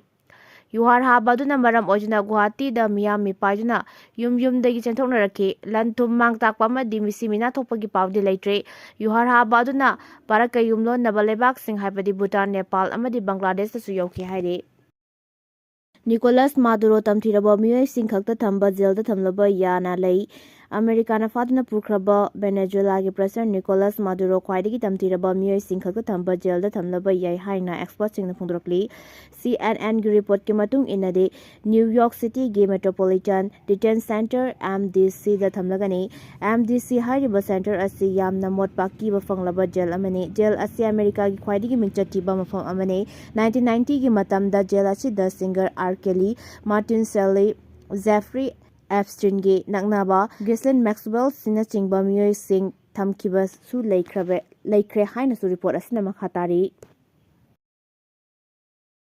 ꯌꯨꯍꯥꯔ ꯍꯥꯕ ꯑꯗꯨꯅ ꯃꯔꯝ ꯑꯣꯏꯗꯨꯅ ꯒꯨꯋꯥꯍꯥꯇꯤꯗ ꯃꯤꯌꯥꯝ ꯃꯤꯄꯥꯏꯗꯨꯅ ꯌꯨꯝ ꯌꯨꯝꯗꯒꯤ ꯆꯦꯟꯊꯣꯛꯅꯔꯛꯈꯤ꯫ ꯂꯟ ꯊꯨꯝ ꯃꯥꯡ ꯇꯥꯛꯄ ꯑꯃꯗꯤ ꯃꯤꯁꯤ ꯃꯤꯅꯥ ꯊꯣꯛꯄꯒꯤ ꯄꯥꯎꯗꯤ ꯂꯩꯇ꯭ꯔꯤ꯫ ꯌꯨꯍꯥꯔ ꯍꯥꯕ ꯑꯗꯨꯅ ꯚꯥꯔꯠꯀ ꯌꯨꯝꯂꯣꯟꯅꯕ ꯂꯩꯕꯥꯛꯁꯤꯡ ꯍꯥꯏꯕꯗꯤ ꯚꯨꯇꯥꯟ, ꯅꯦꯄꯥꯜ ꯑꯃꯗꯤ ꯕꯪꯒ꯭ꯂꯥꯗꯦꯁꯇꯁꯨ ꯌꯧꯈꯤ ꯍꯥꯏꯔꯤ꯫ ꯅꯤꯀꯣꯂꯥꯁ ꯃꯥꯗꯨꯔꯣ ꯇꯝꯊꯤꯔꯕ ꯃꯤꯑꯣꯏꯁꯤꯡ ꯈꯛꯇ ꯊꯝꯕ ꯖꯦꯜꯗ ꯊꯝꯂꯕ ꯌꯥꯅ ꯂꯩ꯫ ꯑꯃꯦꯔꯤꯀꯥꯅ ꯐꯥꯗꯨꯅ ꯄꯨꯈ꯭ꯔꯕ ꯚꯦꯅꯦꯖꯨꯋꯦꯂꯥꯒꯤ ꯄ꯭ꯔꯦꯁꯤꯗꯦꯟꯠ ꯅꯤꯀꯣꯂꯥꯁ ꯃꯥꯗꯨꯔꯣ ꯈ꯭ꯋꯥꯏꯗꯒꯤ ꯇꯝꯊꯤꯔꯕ ꯃꯤꯑꯣꯏꯁꯤꯡ ꯈꯛꯇ ꯊꯝꯕ ꯖꯦꯜꯗ ꯊꯝꯂꯕ ꯌꯥꯏ ꯍꯥꯏꯅ ꯑꯦꯛꯁꯄꯔꯠꯁꯤꯡꯅ ꯐꯣꯡꯗꯣꯔꯛꯂꯤ꯫ ꯁꯤ ꯑꯦꯟ ꯑꯦꯟꯒꯤ ꯔꯤꯄꯣꯔꯠꯀꯤ ꯃꯇꯨꯡ ꯏꯟꯅꯗꯤ, ꯅ꯭ꯌꯨ ꯌꯣꯔꯛ ꯁꯤꯇꯤꯒꯤ metropolitan detention centre, M D ꯁꯤꯗ ꯊꯝꯂꯒꯅꯤ꯫ ꯑꯦꯝ ꯗꯤ ꯁꯤ ꯍꯥꯏꯔꯤꯕ ꯁꯦꯟꯇꯔ ꯑꯁꯤ ꯌꯥꯝꯅ ꯃꯣꯠꯄ ꯑꯀꯤꯕ ꯐꯪꯂꯕ ꯖꯦꯜ ꯑꯃꯅꯤ꯫ ꯖꯦꯜ ꯑꯁꯤ ꯑꯃꯦꯔꯤꯀꯥꯒꯤ ꯈ꯭ꯋꯥꯏꯗꯒꯤ ꯃꯤꯡꯆꯠ ꯊꯤꯕ ꯃꯐꯝ ꯑꯃꯅꯤ꯫ ꯅꯥꯏꯟꯇꯤꯟ ꯅꯥꯏꯟꯇꯤꯒꯤ ꯃꯇꯝꯗ ꯖꯦꯜ ꯑꯁꯤꯗ ꯁꯤꯡꯒꯔ ꯑꯥꯔ ꯀꯦꯂꯤ, ꯃꯥꯔꯇꯤꯟ ꯁꯦꯂꯤ, ꯖꯦꯐ꯭ꯔꯤ ꯑꯦꯞꯁꯇꯤꯟꯒꯤ ꯅꯛꯅꯕ ꯒꯤꯁꯂꯤꯟ ꯃꯦꯛꯁꯋꯦꯜ ꯑꯁꯤꯅꯆꯤꯡꯕ ꯃꯤꯑꯣꯏꯁꯤꯡ ꯊꯝꯈꯤꯕꯁꯨ ꯂꯩꯈ꯭ꯔꯕ, ꯂꯩꯈ꯭ꯔꯦ ꯍꯥꯏꯅꯁꯨ ꯔꯤꯄꯣꯔꯠ ꯑꯁꯤꯅ ꯃꯈꯥ ꯇꯥꯔꯤ꯫